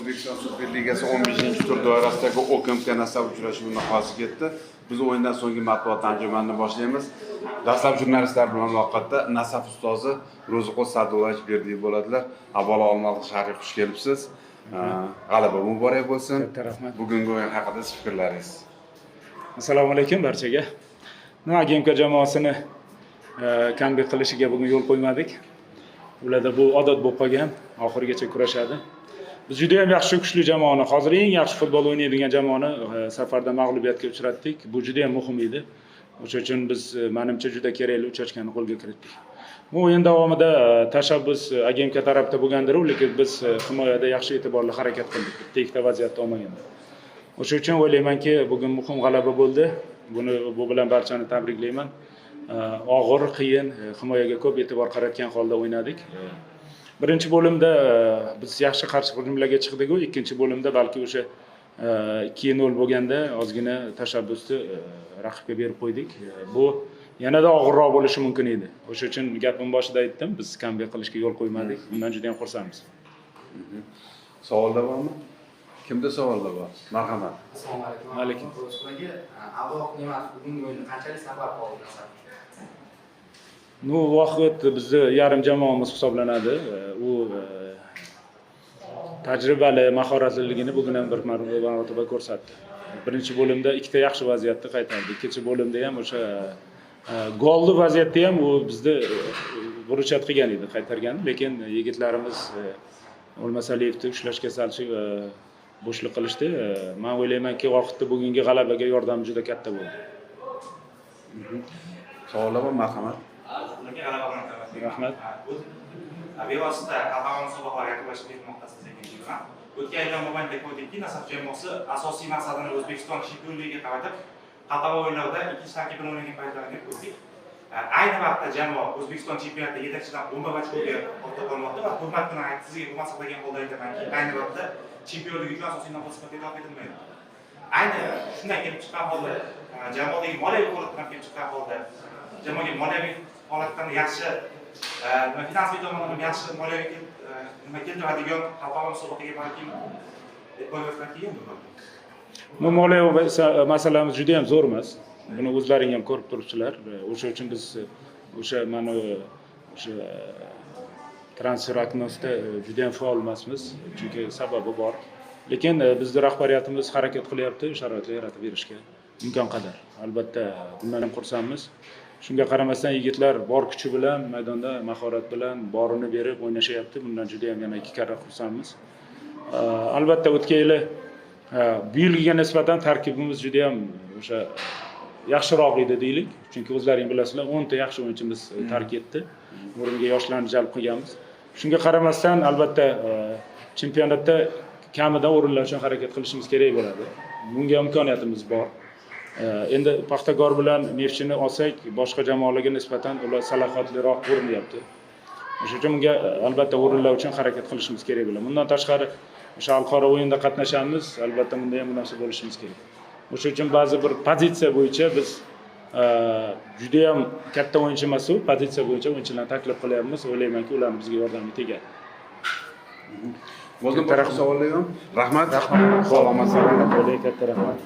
O'zbekiston Superligasi 15-tur doirasidagi OKMK Nasaf uchrashuvi nihoyasiga yetdi. Biz o'yindan so'nggi matbuot anjumanini boshlaymiz. Dastlab jurnalistlar bilan muloqotda Nasaf ustozi Ro'ziqul Sa'dullayevich Berdiyev bo'ladilar. Avvalo, Olmaliq shahriga xush kelibsiz. G'alaba muborak bo'lsin. Katta rahmat. Bugungi o'yin haqida siz fikrlaringiz. Assalomu alaykum barchaga. Nima, AGMK jamoasini comeback qilishiga bugun yo'l qo'ymadik. Ularda bu odat bo'lib qolgan, oxirigacha kurashadi. Biz juda ham yaxshi, kuchli jamoani, hozir eng yaxshi futbol o'ynaydigan jamoani safarda mag'lubiyatga uchratdik. Bu juda ham muhim edi. O'sha uchun biz manimcha, juda kerakli uch ochkani qo'lga kiritdik. Bu o'yin davomida tashabbus AGMK tarafda bo'lgandir, lekin biz himoyada yaxshi, e'tiborli harakat qildik. Bitta ikkita vaziyatni olmaganda. O'sha uchun o'ylaymanki, bugun muhim g'alaba bo'ldi. Bu bilan barchani tabriklayman. Og'ir, qiyin, himoyaga ko'p e'tibor qaratgan holda o'ynadik. Birinchi bo'limda biz yaxshi qarshi hujumlarga chiqdik-ku, ikkinchi bo'limda balki o'sha 2-0 bo'lganda ozgina tashabbusni raqibga berib qo'ydik. Bu yanada og'irroq bo'lishi mumkin edi. O'sha uchun gapim boshida aytdim, biz comeback qilishga yo'l qo'ymadik. Bundan juda ham xursandmiz. Savollar bormi? Kimda savollar bor? Marhamat. Assalomu alaykum. Alaykum. Ro'ziqul aka, Abduvohid Ne'matov bugungi o'yinda qanchalik sabab bo'ldi, Nasaf? Ну, Vohid bizni yarim jamoamiz hisoblanadi. U tajribali, mahoratliligini bugun ham bir marotaba ko'rsatdi. Birinchi bo'limda ikkita yaxshi vaziyatni qaytardi. Ikkinchi bo'limda ham o'sha golli vaziyatda ham u bizni выручать qilgan edi, qaytargan. Lekin yigitlarimiz O'lmasaliyevni ushlashga sal bo'shliq qilishdi. Man o'ylaymanki, Vohidni bugungi g'alabaga yordami juda katta bo'ldi. Savollar bor, marhamat. Ularga g'alaba bilan tabrik. Rahmat. Bevosita xalqaro musobaqalarga yaqinlashib ketmoqdasiz degan bilan. O'tgan yildan mobaynida ko'rdikki, Nasaf jamoasi asosiy maqsadini O'zbekiston chempionligiga qaratib, xalqaro o'yinlarda ikkinchi tarkib bilan o'ynagan paytlarini ko'rdik. Ayni vaqtda jamoa O'zbekiston chempionatida yetakchidan 11 ochkoga ortda qolmoqda va hurmat bilan sizga hurmat saqlagan holda aytamanki, ayni vaqtda chempionlik uchun asosiy nomzod sifatida e'tirof etilmaydi. Ayni shundan kelib chiqqan holda, jamoadagi moliyaviy holatdan kelib chiqqan holda, jamoaga moliyaviy holatdan yaxshi, nima, finansiy tomondan yaxshi moliyaviy nima keltiradigan xalqaro musobaqaga balkim e'tibor kelgandir balkim. Bu moliyaviy masalamiz juda ham zo'r emas. Buni o'zlaring ham ko'rib turibsizlar. O'sha uchun biz o'sha mana o'sha transfer окно sida juda ham faol emasmiz, chunki sababi bor. Lekin bizni rahbariyatimiz harakat qilyapti sharoitlar yaratib berishga imkon qadar. Albatta, bundan ham xursandmiz. Shunga qaramasdan yigitlar bor kuchi bilan maydonda mahorat bilan borini berib o'ynashyapti. Bundan juda ham yana ikki karra xursandmiz. Albatta, o'tgan yili bu yilgiga nisbatan tarkibimiz juda ham o'sha yaxshiroq edi deylik. Chunki o'zlaring bilasizlar, 10 ta yaxshi o'yinchimiz tark etdi. O'rniga yoshlarni jalb qilganmiz. Shunga qaramasdan, albatta, chempionatda kamida o'rinlar uchun harakat qilishimiz kerak bo'ladi. Bunga imkoniyatimiz bor. Endi Paxtakor bilan Neftchini olsak, boshqa jamoalarga nisbatan ular salohiyatliroq ko'rinyapti. O'sha uchun bunga albatta o'rinlar uchun harakat qilishimiz kerak bo'ladi. Bundan tashqari, o'sha xalqaro o'yinda qatnashamiz, albatta bunda ham munosib bo'lishimiz kerak. O'sha uchun ba'zi bir pozitsiya bo'yicha biz juda ham katta o'yinchi emas, u pozitsiya bo'yicha o'yinchilarni taklif qilyapmiz. O'ylaymanki, ularni bizga yordami tegadi. Bo'ldi, Katta boshqa rahmat. savollar yo'q. Rahmat. Rahmat. Salomat. Salomat bo'ling, katta rahmat.